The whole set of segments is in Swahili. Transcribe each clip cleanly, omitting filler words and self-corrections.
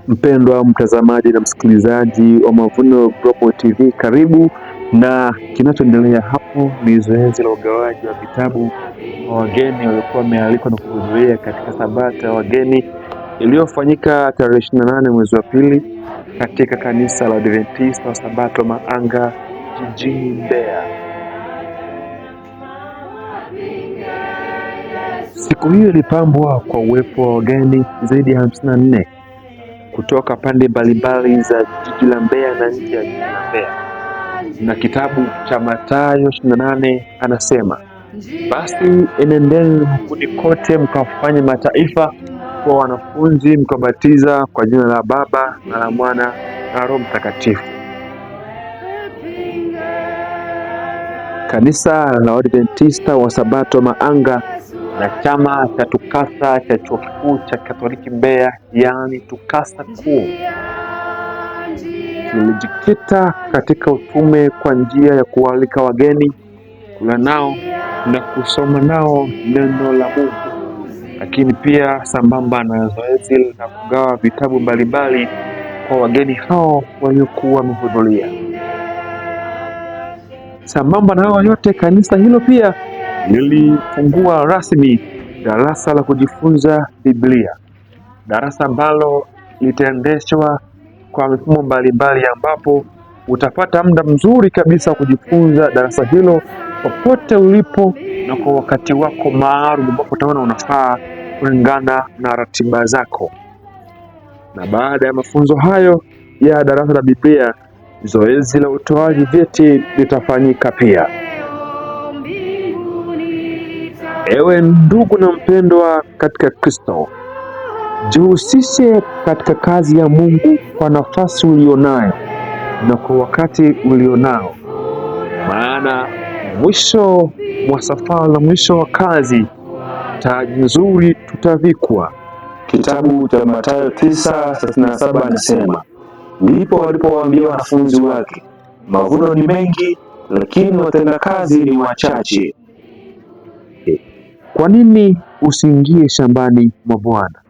Mpendwa mtazamaji na msikilizaji wa Mavuno Global TV, karibu. Na kinachoendelea hapo ni zoezi la ugawaji wa vitabu kwa wageni waliokuwa wamealikwa na kuhudhuria katika Sabato ya wageni iliyofanyika tarehe 28 mwezi wa pili katika kanisa la Adventista wa Sabato Maanga jijini Mbeya. Siku hiyo ilipambwa kwa uwepo wa wageni zaidi ya 54 kutoka pande mbalimbali za jiji la Mbeya na nje ya jiji la Mbeya. Na kitabu cha Mathayo 28 anasema, basi enendeni ulimwenguni kote mkawafanye mataifa kuwa wanafunzi, mkawabatiza kwa jina la Baba na la Mwana na Roho Mtakatifu. Kanisa la Waadventista wa Sabato Maanga na chama cha TUCASA cha Chuo Kikuu cha Katoliki Mbeya, yaani TUCASA Kuu, kilijikita katika utume kwa njia ya kualika wageni, kula nao na kusoma nao neno la Mungu, lakini pia sambamba na zoezi la kugawa vitabu mbalimbali kwa wageni hao waliokuwa wamehudhuria. Sambamba na hayo yote, kanisa hilo pia lilifungua rasmi darasa la kujifunza Biblia, darasa ambalo litaendeshwa kwa mifumo mbalimbali, ambapo utapata muda mzuri kabisa wa kujifunza darasa hilo popote ulipo na kwa wakati wako maalum ambapo utaona unafaa kulingana na ratiba zako. Na baada ya mafunzo hayo ya darasa la Biblia, zoezi la utoaji vyeti litafanyika pia. Ewe ndugu na mpendwa katika Kristo, jihusishe katika kazi ya Mungu kwa nafasi ulionayo na kwa wakati ulionao, maana mwisho wa safari na mwisho wa kazi, taji nzuri tutavikwa. Kitabu cha Mathayo 9:37 anasema, ndipo walipowaambia wanafunzi wake, mavuno ni mengi, lakini watendakazi ni wachache. Kwa nini usiingie shambani mwa Bwana?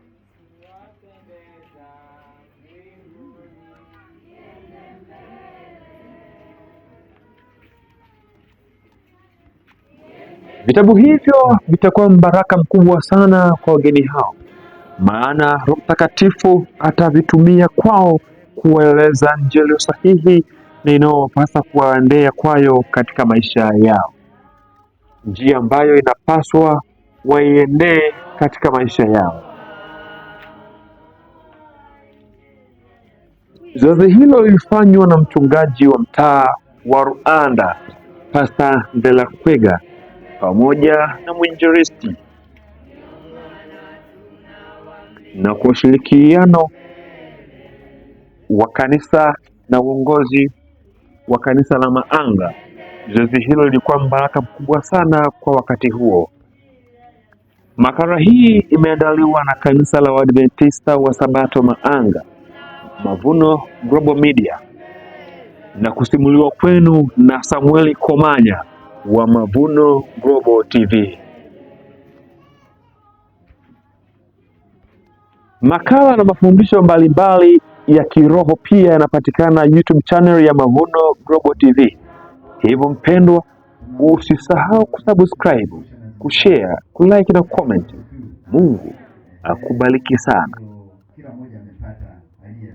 Vitabu hivyo vitakuwa mbaraka mkubwa sana kwa wageni hao, maana Roho Mtakatifu atavitumia kwao kuwaeleza njia iliyo sahihi na inayowapasa kuwaendea kwayo katika maisha yao, njia ambayo inapaswa waiendee katika maisha yao. Zoezi hilo lilifanywa na mchungaji wa mtaa wa Ruanda, Pastor Ndelakwega, pamoja na mwinjilisti, na kwa ushirikiano wa kanisa na uongozi wa kanisa la Maanga. Zoezi hilo lilikuwa mbaraka mkubwa sana kwa wakati huo. Makala hii imeandaliwa na kanisa la Waadventista wa Sabato Maanga, Mavuno Global Media, na kusimuliwa kwenu na Samueli Komanya wa Mavuno Global TV. Makala na mafundisho mbalimbali ya kiroho pia yanapatikana YouTube channel ya Mavuno Global TV. Hivyo mpendwa, usisahau kusubscribe, kushare, kulike na comment. Mungu akubariki sana. Kila mmoja amepata ajira.